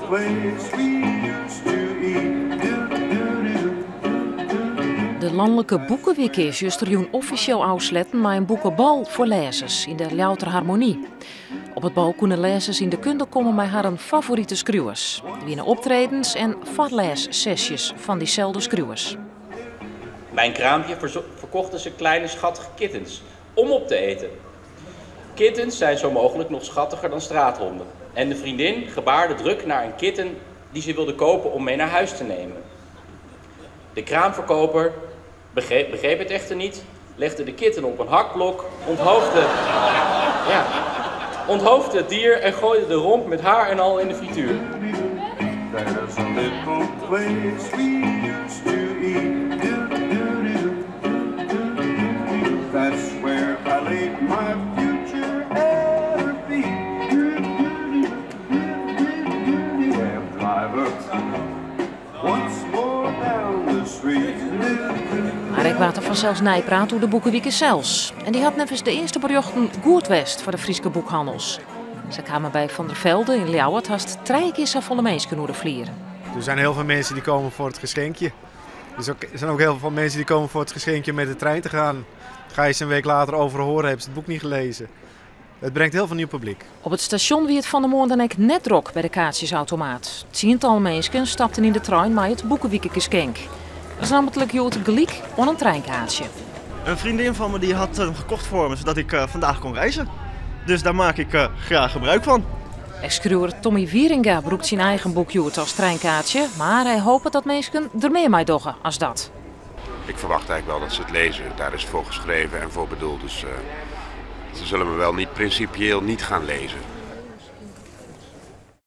place we used to eat. Do, do, do, do, De lanlike boekewike is justerjûn offisjeel ôfsletten mei in boekebal foar lêzers yn de Ljouwerter Harmonie. Op it bal koene lêzers yn de kunde komme mei harren favorite skriuwers. Der wiene optredens en foarlêssesjes fan dyselde skriuwers. Bij een kraampje verkochten ze kleine schattige kittens om op te eten. Kittens zijn zo mogelijk nog schattiger dan straathonden. En de vriendin gebaarde druk naar een kitten die ze wilde kopen om mee naar huis te nemen. De kraamverkoper begreep het echter niet, legde de kitten op een hakblok, onthoofde, ja, onthoofde het dier en gooide de romp met haar en al in de frituur. There's a little place we used to eat. Do, do, do, do, do, do. That's where I laid my future at her feet. Do, do, do, do, do, do. Cab driver, once more down the street. Do, do, Mar ek waard der fansels neipraat oer de boekewike sels. En dy hat neffens de earste berjochten goed west foar de Fryske boekhannels. Sa kamen by Van der Velde yn Ljouwert hast trije kear safolle minsken oer de flier. Er zijn heel veel mensen die komen voor het geschenkje. Er zijn ook heel veel mensen die komen voor het geschenkje om met de trein te gaan. Ga je ze een week later overhoren, hebben ze het boek niet gelezen. Het brengt heel veel nieuw publiek. Op it stasjon wie it fan 'e moarn dan ek net drok by de kaartsjesautomaat. Tsientallen minsken stapten yn de trein mei it boekewikegeskink. Dat is nammentlik hjoed gelyk oan in treinkaartsje. Een vriendin van me die had hem gekocht voor me, zodat ik vandaag kon reizen. Dus daar maak ik graag gebruik van. Ek skriuwer Tommy Wieringa brûkt syn eigen boek hjoed as treinkaartsje, mar hy hopet dat minsken der mear mei dogge as dat. Ik verwacht eigenlijk wel dat ze het lezen. Daar is het voor geschreven en voor bedoeld. Dus ze zullen me wel niet principieel niet gaan lezen.